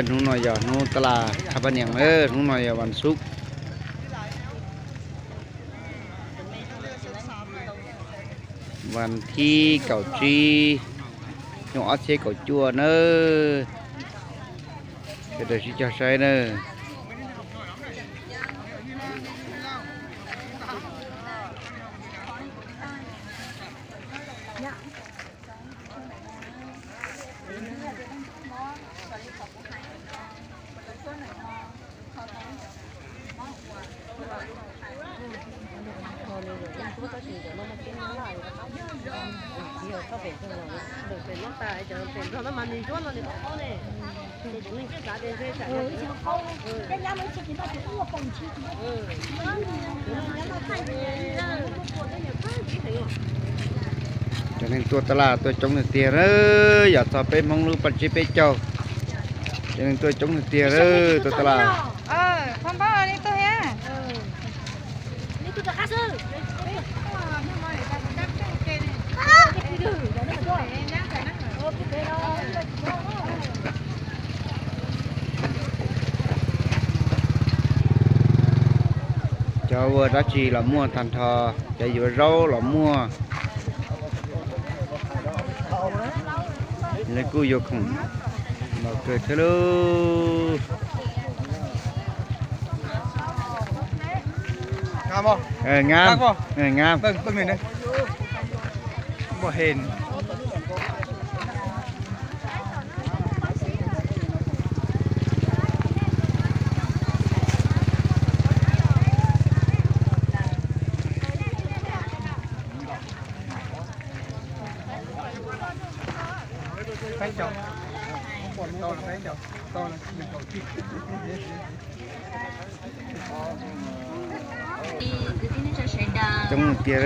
Hnub no yog hnub tas las Thaj Paj Niam, hnub no yog vas xuv, vas thib kaum tsib, xyoo ob txhiab kaum cuaj nawb. Sawv daws sib cog saib nawb. Cov neeg tuaj tas las tuaj coob tiag tiag, yam txog peb Hmoob lub paj tsib peb caug, cov neeg tuaj coob tiag tiag, tuaj tas las. Cov ua dab tsi los muaj tag nrho, cov yuav zaub los muaj. Lawv kuj yuav khoom los kawg thiab lauj. Ngab, ngab. Coob tiag.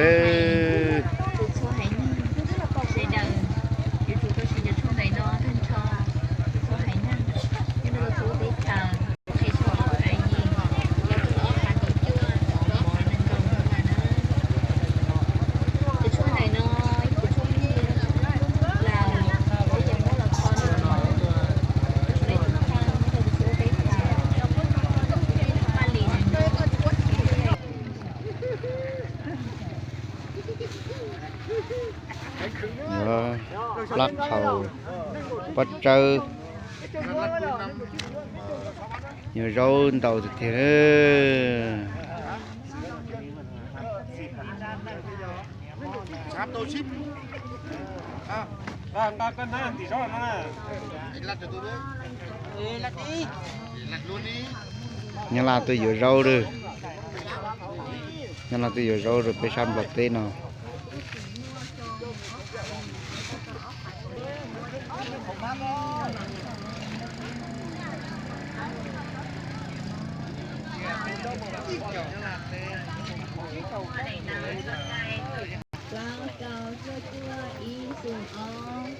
Plab qhaus, pob tsawb, yuav zaub ntau tiag tiag. Nyab Laj tuaj yuav zaub lawm. Nyab Laj tuaj yuav zaub rau peb sab Nplog teb no. Plaub rau cuaj cuaj ib xoom ob,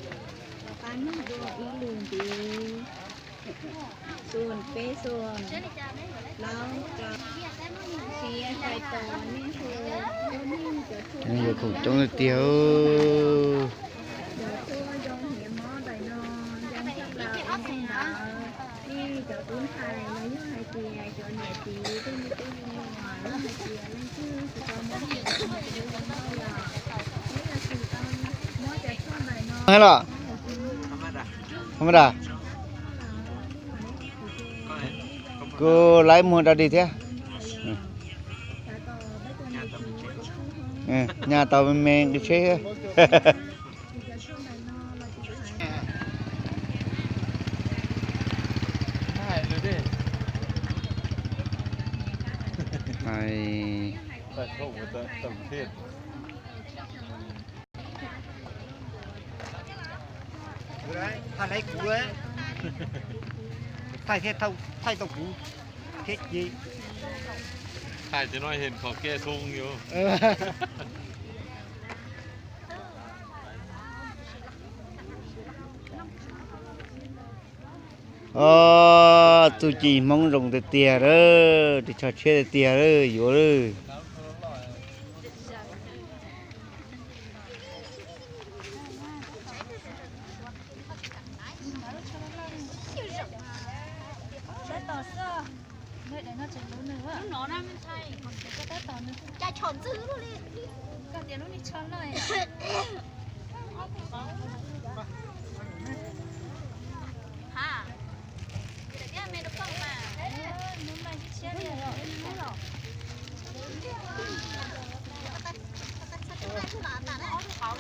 rov qab nug dua ib lwm ntxiv. Xoom peb xoom, plaub rau, siab fais tos nej hu, nej yuav khoom coob tiag tiag. Cov tuaj zoo hiav mob ntawm no, zoo tshaj plaws ua ntej ntawd, nej cov tub ntxhais los yog hais tias cov niam txiv tej me tub me nyuam los hais tias leej twg tsis tau mob hiav no ces lub zoo nkauj los, neb yog tsis tau mob cov tshuaj ntawm no los, kuv laib muag da dig thiab. Nyaj tau me me nqi tsheb thiab. Hais Thaij thiab, thaij tau kuv thiab ces. Thaij ces no hej qhov kev xoo yus. Os, txuj ci Hmoob zoo tiag tiag lawm, ris tsho tshiab tiag tiag lawm, yuav lawm.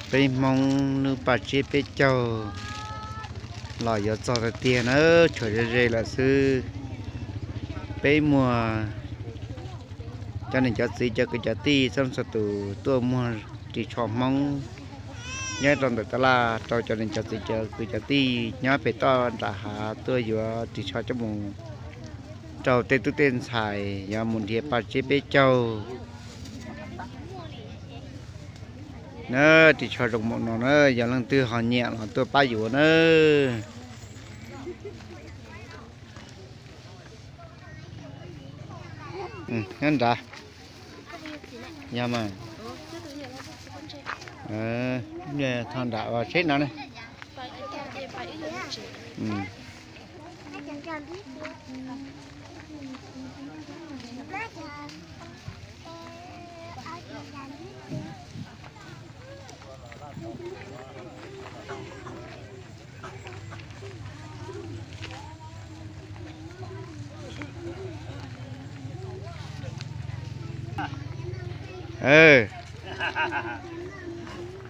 Peb Hmoob lub paj tsiab peb caug los yuav txog tiag tiag na, tshuav ze ze lawm xwb. Peb muag cov niam cov txiv cov kwv cov tij txhua txhua tus tuaj muag ris tsho Hmoob nyob rau ntawm tab laj rau cov niam cov txiv cov kwv cov tij nyob pem toj nram hav tuaj yuav ris tsho coj mus rau tej tub tej ntxhais yuav mus nrhiav paj tsiab peb caug. Na, ris tsho zoo npaum no na, yog leej twg ho nyiam los tuaj pab yuav na. Nyob nrad. Yog mas. Tho nram seb no ne.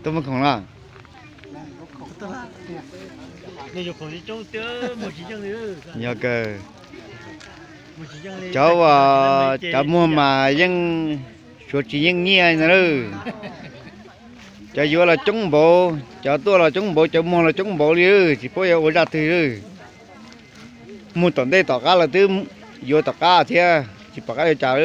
Tuaj muag khoom los? Yog kawg. Cov, cov muag mas yeej suav tsis yeej nyiaj no lawm. Cov yuav los coob npaum, cov tuaj los coob npaum, cov muag los coob npaum li, tsis paub yuav ua zaj twg. Muag tom ntej tom qab los twb yuav tom qab thiab, tsis pom qab yuav cas.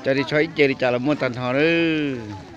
Cov ris tsho ib ce li cas los muaj tag nrho lawm.